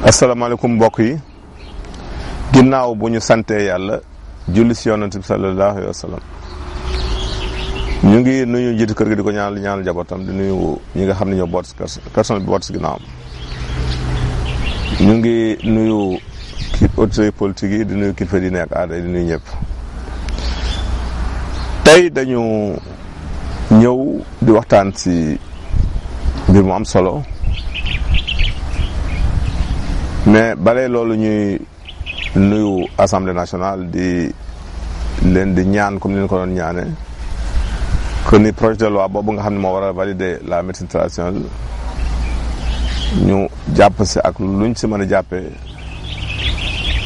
asalaamaaleykum mbokk yi ginnaaw bu ñu santee yàlla julli si yonent bi sallallahu alayhi wa sallam ñu ngi nuyu jiitu kër gi di ko ñaanal jabootam di nuyu ñi nga xam ne ñoo boot si personnel bi boot si ginnaawam ñu ngi nuyu autorités politiques yi di nuyu kilifa diine ak aada di nuyu ñëpp. tey dañu ñëw di waxtaan si mbir mu am solo mais balee loolu ñuy nuyu assemblée nationale di leen di ñaan comme ni leen ko doon ñaane que ni projet de loi boobu nga xam ne moo war a valider la médecine traditionnelle ñu jàpp si ak luñ si mën a jàppee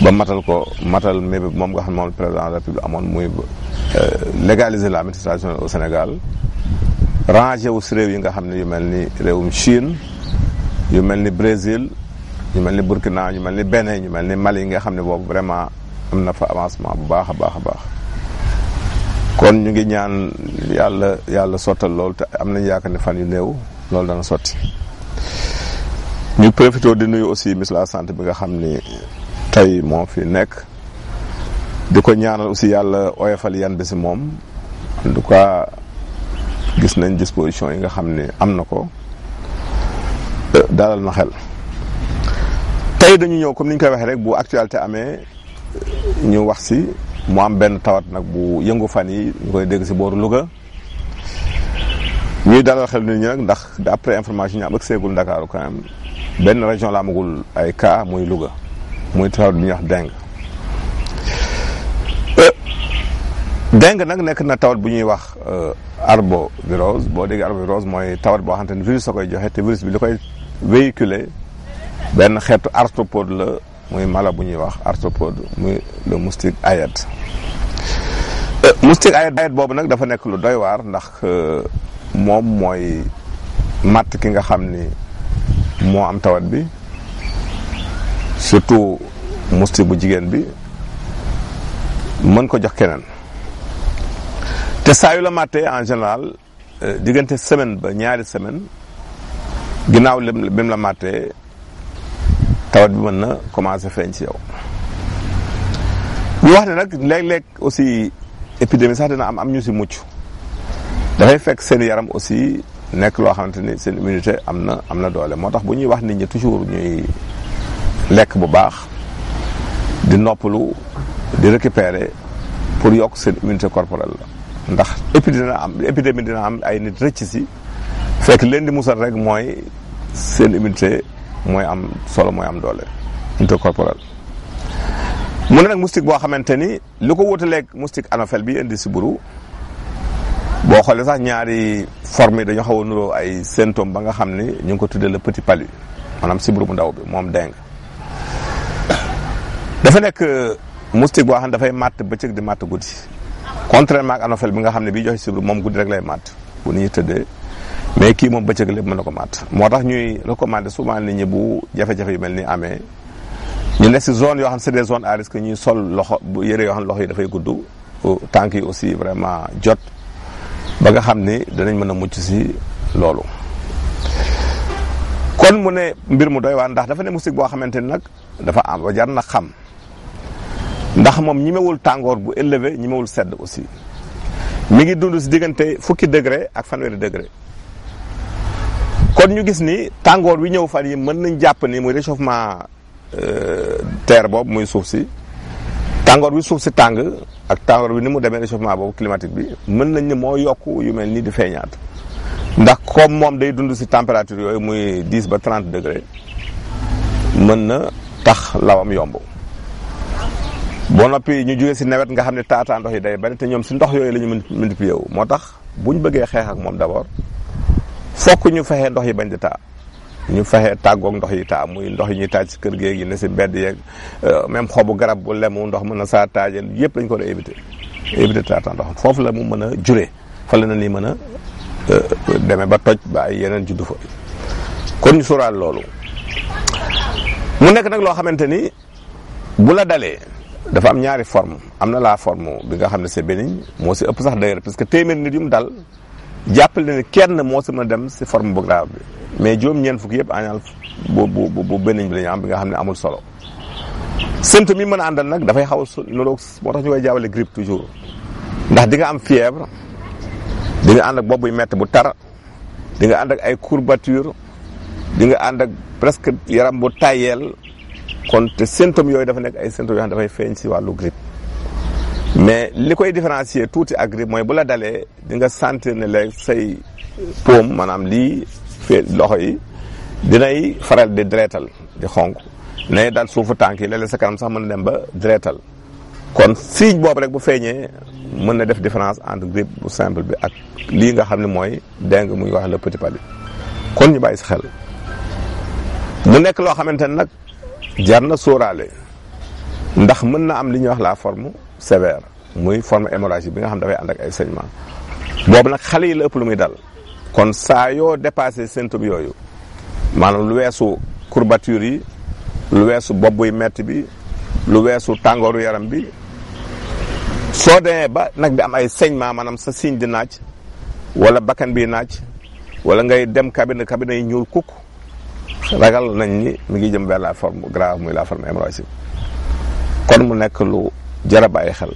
ba matal mébé moom nga xam ne moom le président de la République amoon muy légaliser la médecine traditionnelle au Sénégal rangé wu si réew yi nga xam ne yu mel ni réewum Chine yu mel ni Brésil ñu mel ni Burkina ñu mel ni Bénin ñu mel ni Mali nga xam ne boobu vraiment am na fa avancement bu baax a baax a baax kon ñu ngi ñaan yàlla sottal loolu te am nañu yaakaar ne fan yu néew loolu dana sotti. ñu profité di nuyu aussi ministre de la santé bi nga xam ni tey moo fi nekk di ko ñaanal aussi yàlla oyofal yan bi si moom en tout cas gis nañ disposition yi nga xam ne am na ko dalal na xel. tey dañu ñëw comme ni ñu koy waxee rek bu actualité amee ñu wax si mu am benn tawat nag bu yëngu fan yi ñu koy dégg si booru Louga ñuy dalal xel nit ñi nag ndax d'après information ñu am ak seegul Ndakaaru quand même benn région la amagul ay cas muy Louga muy tawat bi ñuy wax dengue. dengue nag nekk na tawat bu ñuy wax arbovirose boo déggee arbovirose mooy tawat boo xamante ni virus a koy joxe te virus bi li koy véhiculer benn xeetu arthropode la muy mala bu ñuy wax arthropode muy le moustique Aedes. moustique Aedes boobu nag dafa nekk lu doy waar ndax moom mooy matt ki nga xam ni moo am tawat bi surtout moustique bu jigéen bi mën ko jox keneen te saa yu la mattee en général diggante semaine ba ñaari semaine ginnaaw bi mu la mattee tawat bi mën na commencé feeñ ci yow. ñu wax ne nag léeg-léeg aussi épidémie sax dina am ñu si mucc dafay fekk seen yaram aussi nekk loo xamante ni seen immunité am na doole moo tax bu ñuy wax nit ñi toujours ñuy lekk bu baax di noppalu di récupérer pour yokk seen immunité corporelle la ndax épidémie dina am ay nit rëcc si fekk leen di musal rek mooy seen immunité mooy am solo mooy am doole immunité corporelle. mu ne nag moustique boo xamante ni li ko wutaleeg moustique anophèle bi indi sibbiru boo xoolee sax ñaari forme yi dañoo xaw a nuroo ay symptômes ba nga xam ni ñu ngi ko tuddee le petit palu maanaam sibbiru bu ndaw bi moom dengue. dafa nekk moustique boo xam ne dafay màtt bëccëg di màtt guddi contrairement ak anophèle bi nga xam ne bii joxe sibbiru moom guddi rek lay màtt bu nit ñi tëddee. mais kii moom bëccëg lépp mën na ko màtt moo tax ñuy recommander souvent nit ñi bu jafe-jafe yu mel ni amee ñu nekk si zone yoo xam c'est des zones à risque ñuy sol loxo bu yëre yoo xam loxo yi dafay gudd tànk yi aussi vraiment jot ba nga xam ni danañ mën a mucc si loolu. kon mu ne mbir mu doy waar ndax dafa ne moustique boo xamante ni nag dafa am jar na xam ndax moom ñimewul tàngoor bu élevé ñimewul sedd aussi mi ngi dund si diggante fukki degré ak fanweeri degré. kon ñu gis ni tàngoor wi ñëw fan yi mën nañ jàpp ni muy réchauffement terre boobu muy suuf si tàngoor wi suuf si tàng ak tàngoor bi ni mu demee réchauffement boobu climatique bi mën nañ ne moo yokk yu mel nii di feeñaat ndax comme moom day dund si température yooyu muy 10 ba 30 degré mën na tax lawam yomb. boo noppi ñu jógee si nawet nga xam ne taataa ndox yi day bari te ñoom si ndox yooyu la ñu multiplier wu moo tax buñ bëggee xeex ak moom d'abord fokk ñu fexe ndox yi bañ di taa ñu fexe tàggoog ndox yi taa muy ndox yi ñuy taaj si kër géeg yi ne si mbedd yeeg même xobu garab bu lemu ndox mën na saa taajal yëpp lañ ko war a éviter taataa ndox foofu la mu mën a juree fa la na ni mën a demee ba toj ba ay yeneen juddu fa kon ñu sóoraal loolu. mu nekk nag loo xamante ni bu la dalee dafa am ñaari forme am na la forme bi nga xam ne c'est bénigne moo si ëpp sax d'ailleurs parce que téeméer nit yu mu dal jàppale ne kenn moo si mën a dem si forme bu grave bi mais juróom-ñeent fukki yëpp en bu benn bi la ñu am bi nga xam ne amul solo. symptômes yi mën a àndal nag dafay xaw a niróo moo tax ñu koy jaawale grippe toujours ndax di nga am fièvre di nga ànd ak bopp buy métti bu tar di nga ànd ak ay courbature di nga ànd ak presque yaram bu tayeel kon te symptômes yooyu dafa nekk ay symptômes yoo xam ne dafay feeñ si wàllu grippe. mais li koy différencier tuuti ak grippe mooy bu la dalee di nga sentir ne léegi say paume maanaam lii fee loxo yi dinay faral di dreetal di xonk ne daal suufu tànk yi léeg-léeg sa kanam sax mën na dem ba dreetal kon signe boobu rek bu feeñee mën na def différence entre grippe bu simple bi ak lii nga xam ne mooy dengue muy wax le petit palu kon ñu bàyyi si xel mu nekk loo xamante ne nag jar na sóoraale ndax mën na am li ñuy wax la forme sévère muy forme hémorragique bi nga xam dafay ànd ak ay saignement boobu nag xale yi la ëpp lu muy dal kon saa yoo dépassé symptômes yooyu maanaam lu weesu courbature yi lu weesu bopp buy metti bi lu weesu tàngooru yaram bi soo demee ba nag di am ay saignement maanaam sa signe di naaj wala bakkan bi naaj wala ngay dem cabine yi ñuul kukk ragal nañ ni mi ngi jëm vers la forme grave muy la forme hémorragique kon mu nekk lu jar a bàyyi xel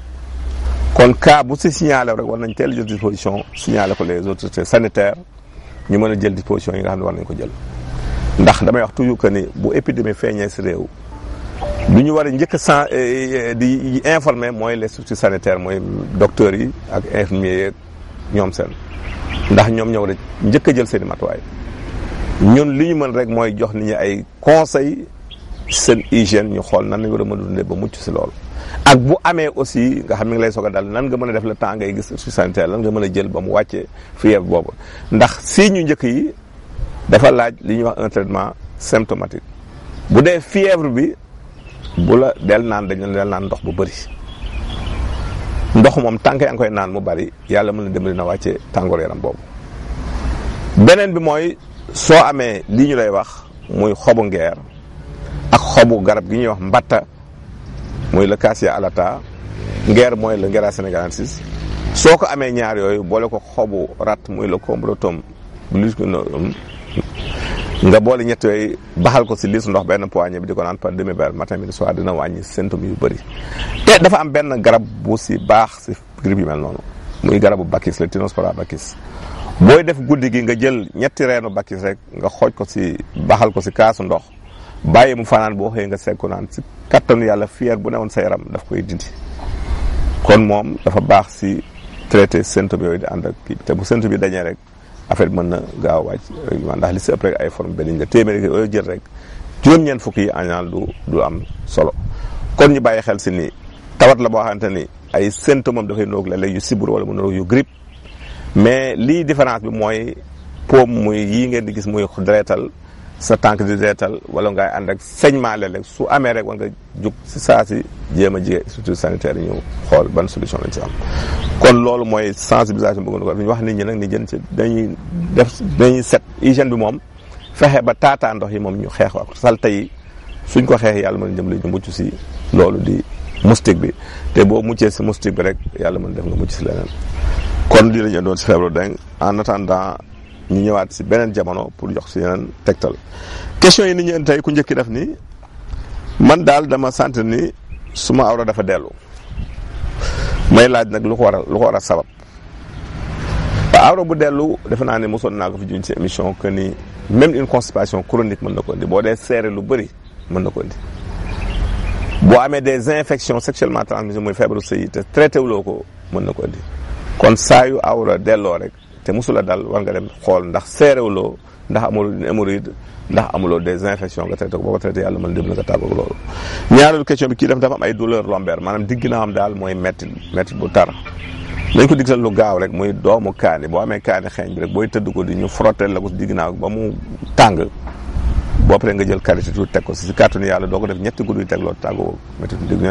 kon cas bu si signalé rek war nañ teel jël disposition signalé ko les autorités sanitaires ñu mën a jël disposition yi nga xam ne war nañ ko jël ndax damay wax toujours que ni bu épidémie feeñee si réew lu ñu war a njëkk a di informer mooy les structures sanitaires mooy docteurs yi ak infirmiers yeeg ñoom seen ndax ñoom ñoo war a njëkk a jël seen i matuwaay ñun li ñu mën rek mooy jox nit ñi ay conseils seen hygiène ñu xool nan lañ war a mën a dundee ba mucc si loolu. ak bu amee aussi nga xam ne ngi lay soog a dal nan nga mën a def le temps ngay gis structure sanitaire lan nga mën a jël ba mu wàccee fièvre boobu ndax si ñu njëkk yi dafa laaj li ñuy wax un traitement symptomatique bu dee fièvre bi bu la del naan dañu del naan ndox bu bëri ndox moom tànk yaa ngi koy naan mu bëri yàlla mën na dimbali na wàccee tàngoor yaram boobu. beneen bi mooy soo amee lii ñu lay wax muy xobu ngeer ak xobu garab gi ñuy wax mbatta muy le cassia alata ngeer mooy le Ngera sénégalensis soo ko amee ñaar yooyu boole ko xobu rat muy le Combretum bluesquinum nga boole ñett yooyu baxal ko si liis ndox benn poignée bi di ko naan par demi-verre matin midi soir dina wàññi symptômes yu bëri. te dafa am benn garab bu si baax si grippe yu mel noonu muy garabu bakis le Tinospora bakis booy def guddi gi nga jël ñetti reenu bakis rek nga xooj ko si baxal ko si kaasu ndox bàyyi mu fanaan boo xëyee nga segg ko naan si kattanu yàlla fièvre bu newoon sa yaram daf koy dindi. kon moom dafa baax si traité symptômes yooyu di ànd ak kii te bu symptômes bi dañee rek affaire bi mën na gaaw a wàcc règlement ndax li si ëpp rek ay forme benn la téeméeri yooyu jël rek juróom-ñeent fukk yi añaal du am solo. kon ñu bàyyi xel si ni tawat la boo xamante ni ay symptômes am dafay noog léeg-léeg yu sibbiru wala mu noog yu grippe mais lii différence bi mooy paume muy yii ngeen di gis muy deretal sa tànk di deretal wala ngay ànd ak saignement léeg-léeg su amee rek war nga jug si saa si jéem a jige structure sanitaire yi ñu xool ban solution lañ ci am. kon loolu mooy sensibilisation bëgg na ko ñu wax nit ñi nag ni jën ci dañuy set hygiène bi moom fexe ba taataa ndox yi moom ñu xeex ak salte yi suñ ko xeex yàlla mën a jëmale ñu mucc si loolu di moustique bi te boo muccee si moustique bi rek yàlla mën def nga mucc si leneen. kon lii la ñu doon si feebaru dengue en attendant ñu ñëwaat si beneen jamono pour jox si yeneen tegtal question yi ni ñu tey ku njëkki def ni man daal dama sant ni suma awra dafa dellu may laaj nag lu ko war a sabab awra bu dellu defe naa ne mosoon naa ko fi juñ si émission que ni même une constipation chronique mën na ko indi boo dee seere lu bëri mën na ko indi boo amee des infections sexuellement transmissibles muy feebaru sëy te traité wuloo ko mën na ko indi kon saa yu awra delloo rek te musula dal war nga dem xool ndax seerewuloo ndax amul hémorroïde ndax amuloo des infections nga traité ko boo ko traité yàlla mën dem na nga tàggoog loolu. ñaareelu question bi kii dafa am ay douleur lombaire maanaam digg naa am daal mooy métti bu tar dañ ko digtal lu gaaw rek muy doomu kaani boo amee kaani xeeñ bi rek booy tëdd ko di ñu frotté la ko si digg naa ba mu tàng boo paree nga jël karité tuuti teg ko si kàttanu yàlla doo ko def ñetti guddi yu teg loolu tàggoo métti digg